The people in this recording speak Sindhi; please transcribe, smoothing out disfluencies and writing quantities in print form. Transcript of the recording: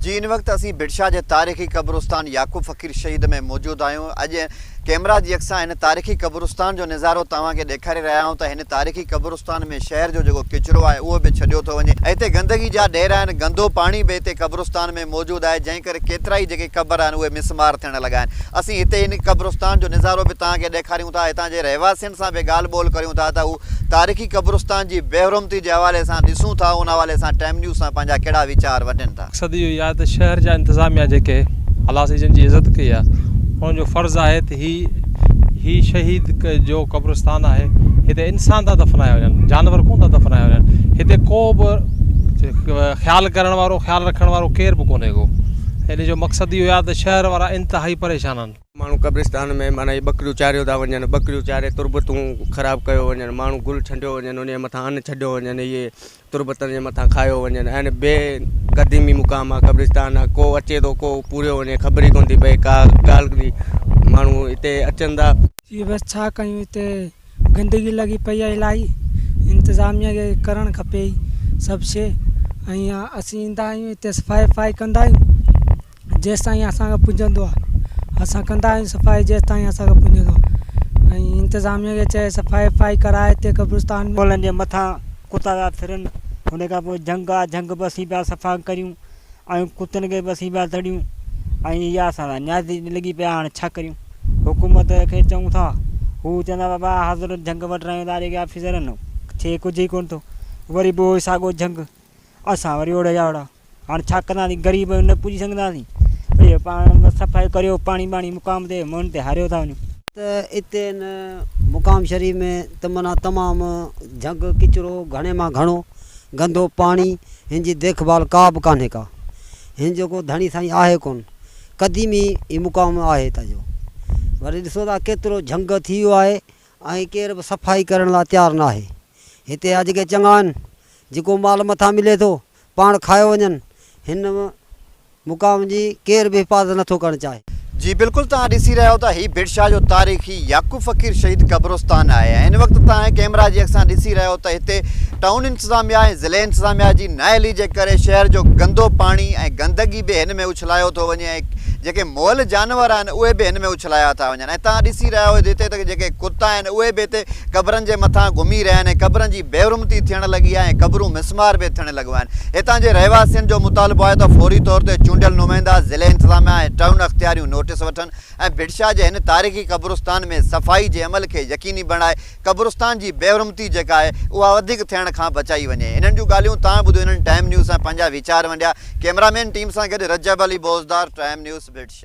جي ان وقت اسين ڀٽشاهه جي تاريخي قبرستان يعقوب فقير شهيد ۾ موجود آهيون اڄ ڪيمرا جي اک سان هن تاريخي قبرستان جو نظارو توهان کي ڏيکاري رهيا آهيون ته هن تاريخي قبرستان ۾ شهر جو جيڪو ڪچرو آهي اهو به ڇڏيو ٿو وڃي ۽ هتي گندگي جا ڍير آهن گندو پاڻي به هتي قبرستان ۾ موجود آهي جنهن ڪري ڪيترائي جيڪي قبر آهن اهي مسمار ٿيڻ لڳا آهن اسين هتي هن قبرستان جو نظارو به توهان کي ڏيکاريون ٿا هتان جي رهواسين سان به ڳالهه ٻولهه ڪريون ٿا ته هو تاريخي قبرستان جي بيحرمتي جي حوالي سان ڏسون ٿا ان حوالي سان ٽائيم نيوز سان پنهنجا ڪهڙا ويچار ونڊين ٿا. مقصد اهو ئي آهي ته شهر جا انتظاميا جيڪي الله سائين جن جي عزت ڪئي آهي انهن جو فرض آهي ته هي هي شهيد جو قبرستان آهي هتي انسان ٿا دفنايا وڃن جانور ڪونه ٿا دفنايا وڃن هتي ڪو به خيال ڪرڻ وارو خيال رکڻ وارو ڪير به ڪونهي ڪو ان جو مقصد اهو آهي ته شهر وارا انتهائي پريشان آهن. ماڻهو قبرستان ۾ معنيٰ هي ٻڪريون چاريو ٿا وڃن ٻڪريون چاري تربتون خراب ڪيو وڃن ماڻهو گل ڇنڊيو وڃن انهي مٿان ان ڇڏيو وڃن اهي تربتن جي مٿان کايو وڃن ۽ بي قديمي مقام آ قبرستان آ ڪو اچي ٿو ڪو پوريو وڃي خبر ئي ڪونه ٿي پئي ڪا ڳالهه جي ماڻهو هتي اچن ٿا. جي بس ڇا ڪيون هتي گندگي لڳي پئي آهي الاهي انتظاميا کي ڪرڻ کپي سڀ شي ۽ اسين ايندا آهيون هتي صفائي وفائي ڪندا آهيون جيستائين اسان کان پڄندو آهي اسان ڪندا آهيون صفائي جيستائين اسان کان پڄندو آهي ۽ انتظاميا کي چئي صفائي وفائي ڪرائي هتي قبرستان ۾. مئلن جي مٿان ڪتا پيا ڦرن ان کان پوء جهنگ آ جهنگ به اسين پيا صفا ڪريون ۽ ڪتن کي به اسين پيا تڙيون ۽ اها اسان سان نيازي لڳي پئي آ هاڻي ڇا ڪريون حڪومت کي چئون ٿا هو چوندا بابا حاضر جهنگ وڍرايون ٿا جيڪي آفيسر آهن ٿئي ڪجهه ئي ڪونه ٿو وري به اهو ساڳو جهنگ اسان وري اوڙي جا اوڙا. هاڻ ڇا ڪنداسين غريب آهيون نه پڄي سگهنداسين اهي پاڻ صفائي ڪريو پاڻي ٻاڻي مقام تي منهن تي هاريو ٿا وڃون. ته اتي هن مقام شريف ۾ ته معنيٰ تمام جهنگ ڪچرو گهڻي مان گهڻو گندو پاڻي هن جي ديک ڀال ڪا به ڪانهي ڪا هن جو ڪو ڌڻي سائين آهي ڪونه قديمي هي مقام آهي هتان جو وري ڏسو ٿا ڪيترو جهنگ ٿي ويو آهي ۽ ڪير به صفائي ڪرڻ لاء تيار ناهي هتي جا جيڪي چڱا آهن جيڪو مال مٿان ملي ٿو پاڻ کايو وڃن، هن مقام جي ڪير به حفاظت نٿو ڪرڻ چاهي. جي بلڪل توهان ڏسي رهيا آهيو ته هي ڀٽ شاهه جو تاريخي يعقوب فقير شهيد قبرستان آهي ۽ هن وقت توهان ڪيمرا جي اک سان ڏسي رهيا آهيو ته هتي ٽائون انتظاميا ۽ ضلعي انتظاميا جي نااهلي جي ڪري شهر جو گندو پاڻي ۽ گندگي به هن ۾ اڇلايو ٿو وڃي ۽ جيڪي مئل جانور آهن اهي به هن ۾ اڇلايا ٿا وڃن ۽ توهان ڏسي رهيا آهيو هتي ته جيڪي ڪتا آهن اهي به هتي قبرن جي مٿان گهمي رهيا آهن ۽ قبرن جي بيحرمتي ٿيڻ لڳي آهي ۽ قبرون مسمار به ٿيڻ لڳيون آهن. هتان جي رهواسين جو مطالبو آهي ته فوري طور تي چونڊيل نمائندا، ضلعي انتظاميا ۽ ٽائون اختياريون نوٽيس وٺن ۽ ڀٽشاهه جي هن تاريخي قبرستان ۾ صفائي جي عمل کي يقيني بڻائي قبرستان جي بيحرمتي جيڪا آهي اها وڌيڪ ٿيڻ کان بچائي وڃي. هنن جون ڳالهيون توهان ٻڌيون هنن ٽائيم نيوز سان پنهنجا ويچار ونڊيا. ڪئميرا مين ٽيم سان گڏ رجب علي بوزدار، ٽائيم نيوز، ڀٽشاهه.